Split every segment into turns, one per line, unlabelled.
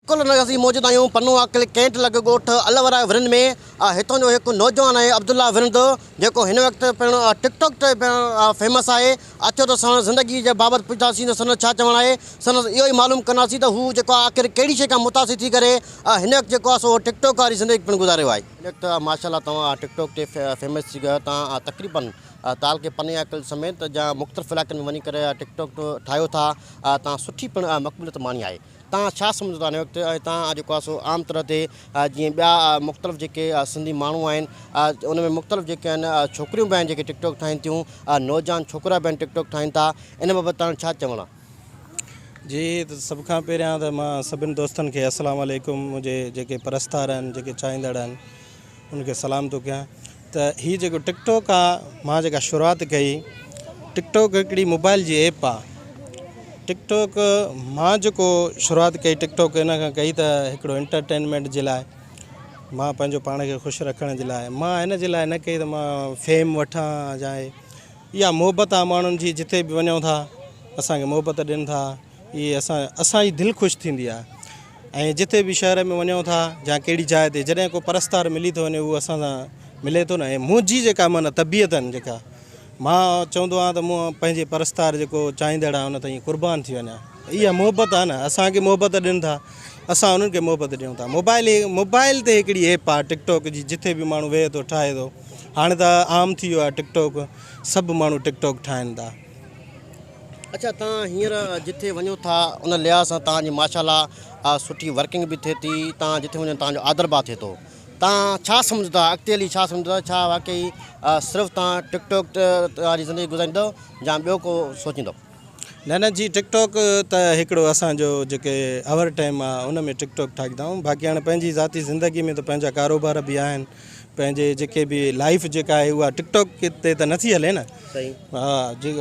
ڪل اسين موجود آهيون پنو عاقل ڪينٽ لڳ ڳوٺ الوراء ورند ۾ هتان جو هڪ نوجوان آهي عبدالله ورند جيڪو هن وقت پڻ ٽڪ ٽاڪ تي پڻ فيمس آهي. اچو ته ساڻس زندگي جي بابت پڇنداسين ته سندس ڇا چوڻ آهي. سندس اهو ئي معلوم ڪنداسين ته هو جيڪو آهي آخر ڪهڙي شيء کان متاثر ٿي ڪري هن وقت جيڪو آهي سو ٽڪ ٽاڪ واري زندگي پڻ گذاريو آهي. هن وقت ماشاء الله توهان ٽڪ ٽاڪ تي فيمس ٿي ويا آهيو. توهان تقريبن تعلقي پني عاقل سميت جا مختلف علائقن ۾ وڃي ڪري ٽڪ ٽاڪ ٺاهيو ٿا. توهان سٺي پڻ مقبوليت ماڻي آهي. توهان ڇا سمجهو ٿا هن وقت ۽ توهان جيڪو آهي سو عام طرح تي جيئن ٻيا مختلف جيڪي سنڌي ماڻهو آهن ان ۾ مختلف جيڪي آهن ڇوڪريون به آهن جيڪي ٽڪ ٽاڪ ٺاهين ٿيون نوجوان ڇوڪرا به آهن ٽڪ ٽاڪ ٺاهين ٿا ان بابت توهان جو ڇا چوڻ آهي.
جي ته سڀ کان پهريان ته مان سڀن دوستن کي السلام عليڪم منهنجي جيڪي پرستار آهن جيڪي چاهيندڙ آهن ان کي سلام ٿو ڪيان ته هي جيڪو ٽڪ ٽاڪ آ مان جيڪا شروعات ڪئي ٽڪ ٽاڪ هڪڙي موبائل جي ايپ آ ٽڪ ٽاڪ مان جيڪو شروعات ڪئي ٽڪ ٽاڪ ان کان ڪئي ته هڪڙو انٽرٽينمينٽ جي لاء مان پنهنجو پاڻ کي خوش رکڻ جي لاء مان ان جي لاء نه ڪئي ته مان فيم وٺان يا اها محبت آ ماڻهن جي جتي به وڃون ٿا اسانکي محبت ڏين ٿا اهي اسان اسان جي دل خوش ٿيندي آهي ۽ جتي به شهر ۾ وڃون ٿا يا ڪهڙي جاء تي جڏهن ڪو پرستار ملي ٿو وڃي اهو اسان سان ملي ٿو نه ۽ منهنجي جيڪا معنيٰ طبيعت آهن جيڪا مان چوندو آهيان ته مون پنهنجي پرستار جيڪو چاهيندڙ آهي ان تائين قربان ٿي وڃان اها محبت آهي نه اسان کي محبت ڏين ٿا اسان انهن کي محبت ڏيون ٿا موبائل موبائل تي هڪڙي ايپ آهي ٽڪ ٽاڪ جي جتي به ماڻهو ويهي ٿو ٺاهي ٿو هاڻي ته عام ٿي ويو آهي ٽڪ ٽاڪ سڀ ماڻهو ٽڪ ٽاڪ ٺاهن ٿا.
اڇا توهان هينئر جٿي وڃو ٿا ان لحاظ سان توهان جي ماشاء الله سٺي ورڪنگ به ٿئي ٿي توهان جٿي وڃو توهان جو آدر ڀاء ٿئي ٿو توهان ڇا سمجهو ٿا اڳتي هلي ڇا سمجهو ٿا ڇا واقعي صرف توهان ٽڪ ٽاڪ واري زندگي گذاريندو يا ٻيو ڪو سوچيندو.
نه نه جي ٽڪ ٽاڪ ته هڪڙو اسان جو جيڪي اور ٽائيم آ ان ۾ ٽڪ ٽاڪ ٺاهيندا آهيون باقي هاڻي پنهنجي ذاتي زندگي ۾ ته پنهنجا ڪاروبار به آهن پنهنجي جيڪي به لائيف جيڪا آهي اها ٽڪ ٽاڪ تي ته نٿي هلي نه
صحيح.
ها جي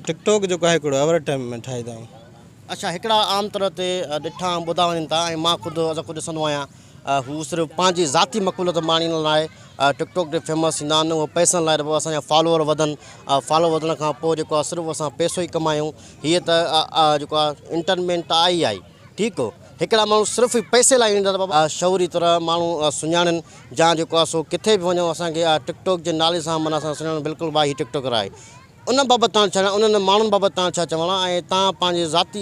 ٽڪ ٽاڪ جيڪو آهي هڪڙو اور ٽائيم ۾ ٺاهيندا آهيون.
اڇا هڪڙا عام طرح تي ڏٺا ۽ ٻڌا وڃن ٿا ۽ مان خود از خود ڏسندو آهيان هو صرف پنهنجي ذاتي مقبوليت ماڻڻ لاء ٽڪ ٽاڪ تي فيمس ٿيندا آهن اهي پئسن لاء ته پوء اسان جا فالوور وڌن فالوور وڌڻ کان پوء جيڪو آهي صرف اسان پئسو ئي ڪمايون هيء ته جيڪو آهي انٽرمينٽ ته آئي آئي ٺيڪ هڪڙا ماڻهو صرف پئسي لاء ايندا ته بابا شعوري طرح ماڻهو سڃاڻن جا جيڪو آهي سو ڪٿي به وڃو اسان کي ٽڪ ٽاڪ جي نالي سان معنيٰ اسان سڃاڻن بلڪل ڀائي هي ٽڪ ٽاڪر آهي ان بابت تان ڇا انهن ماڻهن بابت تان ڇا چوڻ آهي ۽ تان پنهنجي ذاتي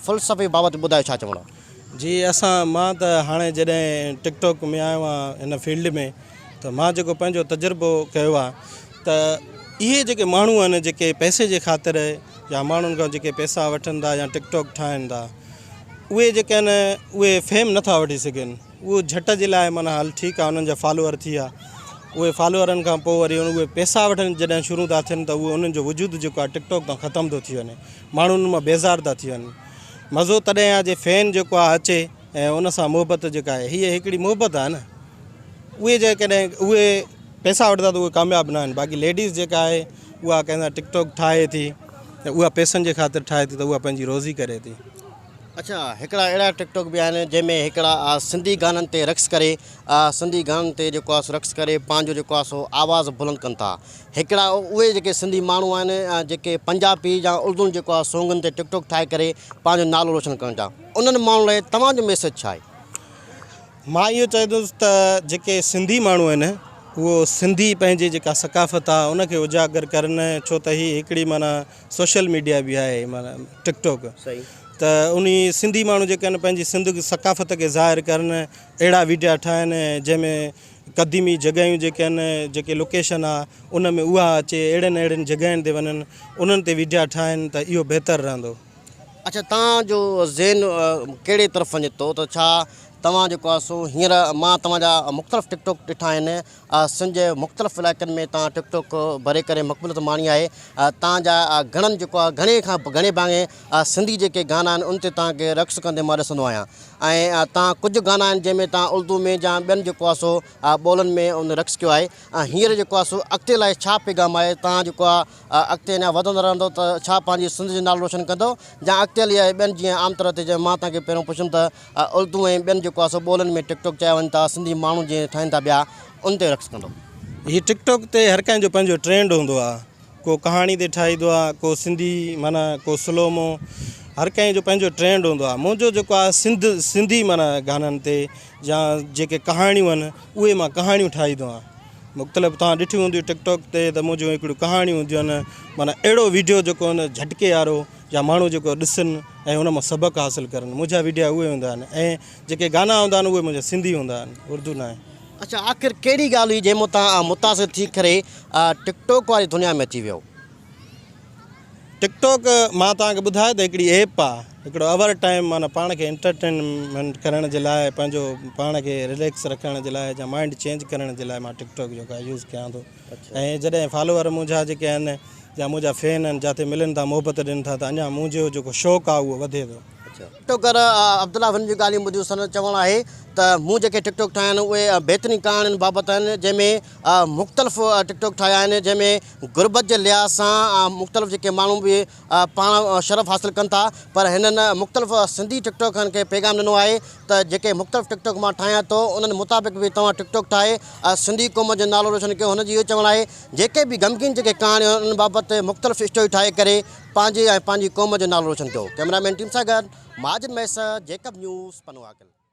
فلسفي بابت ٻڌايو ڇا چوڻ آهي.
جي اسان مان ته هاڻي جڏهن ٽڪ ٽاڪ ۾ آيو آهيان هن فيلڊ ۾ ته مان جيڪو پنهنجو تجربو ڪيو آهي ته اهي جيڪي ماڻهو آهن جيڪي پئسي جي خاطر يا ماڻهن کان جيڪي پئسا وٺن ٿا يا ٽڪ ٽاڪ ٺاهن ٿا اهي جيڪي آهن اهي فيم نٿا وٺي سگهن اهو جهٽ جي لاء معنيٰ هل ٺيڪ آهي انهن جا فالوور ٿي ويا اهي فالوورن کان پوء وري اهي پئسا وٺڻ جڏهن شروع ٿا ٿين ته اهو انهن جو وجود جيڪو آهي ٽڪ ٽاڪ تان ختم ٿو ٿي وڃي ماڻهو انهن مان بيزار ٿا ٿي وڃن مزو تڏهن آهي جي فين جيڪو آهي اچي ۽ ان سان محبت جيڪا آهي هيء هڪڙي محبت آهي نه اهي جيڪڏهن اهي پئسا وٺندا ته اهي ڪامياب نه آهن باقي ليڊيز جيڪا آهي اها ڪنهن سان ٽڪ ٽاڪ ٺاهي ٿي ته اها پئسن جي خاطر ٺاهي ٿي ته اها پنهنجي روزي ڪري ٿي.
اڇا هڪڙا اهڙا ٽڪ ٽاڪ به آهن جنهن ۾ هڪڙا سنڌي گانن تي رقص ڪري سنڌي گانن تي جيڪو آهي سو رقص ڪري پنهنجو جيڪو آهي سو آواز بلند ڪن ٿا هڪڙا اهي جيڪي سنڌي ماڻهو آهن جيڪي پنجابي يا اردو جيڪو آهي سونگن تي ٽڪ ٽاڪ ٺاهي ڪري پنهنجو نالو روشن ڪرڻ چاهن انهن ماڻهن لاء توهان جو ميسيج ڇا آهي؟
مان اهو چوندس ته جيڪي سنڌي ماڻهو آهن اهو سنڌي پنهنجي جيڪا ثقافت آهي ان کي اجاگر ڪرن ڇو ته هي هڪڙي معنيٰ سوشل ميڊيا به آهي معنيٰ ٽڪ ٽاڪ ته انهي سنڌي ماڻهو جيڪي آهن پنهنجي سنڌ ثقافت کي ظاهر ڪرن اهڙا ويڊيا ٺاهن جنهن ۾ قديمي جڳهيون جيڪي آهن جيڪي لوڪيشن آهي ان ۾ اها اچي اهڙين اهڙين جڳهين تي وڃن انهن تي ويڊيا ٺاهن ته اهو بهتر رهندو.
اڇا توهان جو ذهن ڪهڙي طرف وڃي ٿو ته ڇا توهان جيڪو آهي سو هينئر مان توهان جا مختلف ٽڪ ٽاڪ ڏٺا آهن سنڌ جي مختلف علائقن ۾ توهان ٽڪ ٽاڪ ڀري ڪري مقبوليت ماڻي آهي توهان جا گهڻن جيڪو آهي گهڻي کان گهڻي ڀاڱي سنڌي جيڪي گانا آهن ان تي توهان کي رقص ڪندي مان ڏسندو آهيان ۽ توهان ڪجهه گانا آهن جنهن ۾ توهان اردو ۾ يا ٻين جيڪو آهي سو ٻولن ۾ ان رقص ڪيو آهي هينئر جيڪو آهي سو اڳتي لاء ڇا پيغام آهي توهان جيڪو آهي اڳتي اڃا وڌندا رهندو ته ڇا پنهنجي سنڌ جو نالو روشن ڪندو يا اڳتي هلي اهي ٻين جيئن عام طرح تي جيئن مان توهان کي پهريون پڇيم ته اردو ۽ ٻين جيڪو آهي سو ٻولين ۾ ٽڪ ٽاڪ چيا وڃن ٿا سنڌي ماڻهو جيئن ٺاهين ٿا ٻيا ان تي رقص ڪندو.
هي ٽڪ ٽاڪ تي هر ڪنهن جو پنهنجو ٽرينڊ هوندو آهي ڪو ڪهاڻي تي ٺاهيندو آهي ڪو سنڌي معنيٰ ڪو سلومو هر ڪنهن جو پنهنجو ٽرينڊ هوندو آهي منهنجو جيڪو آهي سنڌ سنڌي معنيٰ گانن تي يا جيڪي ڪهاڻيون آهن اهي مان ڪهاڻيون ٺاهيندو آهيان مختلف توهان ڏٺيون هونديون ٽڪ ٽاڪ تي ته منهنجون هڪڙيون ڪهاڻيون هونديون آهن معنيٰ اهڙو ويڊيو جيڪو آهن جهٽڪي وارو يا ماڻهو جيڪو ڏسن ۽ ان مان سبق حاصل ڪرن منهنجا ويڊيا اهي هوندا آهن ۽ جيڪي گانا هوندا آهن اهي منهنجا سنڌي هوندا آهن اردو نه آهن.
اڇا آخر ڪهڙي ڳالهه هئي جنهن مان توهان متاثر ٿي ڪري ٽڪ ٽاڪ واري دنيا ۾ اچي ويو؟
ٽڪ ٽاڪ مان توهان کي ٻڌايو ته هڪڙي ايپ آ هڪڙو اور ٽائيم معنيٰ پاڻ کي انٽرٽينمينٽ ڪرڻ جي لاء پنهنجو پاڻ کي رليڪس رکڻ جي لاء يا مائنڊ چينج ڪرڻ جي لاء مان ٽڪ ٽاڪ جو يوز ڪيان ٿو ۽ جڏهن فالوور منهنجا جيڪي آهن يا منهنجا فين آهن جاتي ملن ٿا محبت ڏين ٿا ته اڃا منهنجو جيڪو شوق آ اهو وڌي ٿو.
ٽڪ ٽاڪر عبدالله ون جون ڳالهيون ٻڌيون سندس چوڻ آهي ته مون جيڪي ٽڪ ٽاڪ ٺاهيا آهن اهي بهترين ڪهاڻين بابت آهن جنهن ۾ مختلف ٽڪ ٽاڪ ٺاهيا آهن جنهن ۾ غربت جي لحاظ سان مختلف جيڪي ماڻهو به پاڻ شرف حاصل ڪن ٿا پر هنن مختلف سنڌي ٽڪ ٽاڪرن کي پيغام ڏنو آهي ته جيڪي مختلف ٽڪ ٽاڪ مان ٺاهيان ٿو انهن مطابق به توهان ٽڪ ٽاڪ ٺاهي سنڌي قوم جو نالو روشن ڪيو هن جو اهو چوڻ آهي جيڪي به غمگين جيڪي ڪهاڻيون آهن انهن بابت مختلف اسٽوري ٺاهي ڪري پنهنجي ۽ پنهنجي قوم جو نالو روشن ڪيو ڪئميرا مين ٽيم سان گڏ ماجد مهيسر جيڪب نيوز پنوعاقل.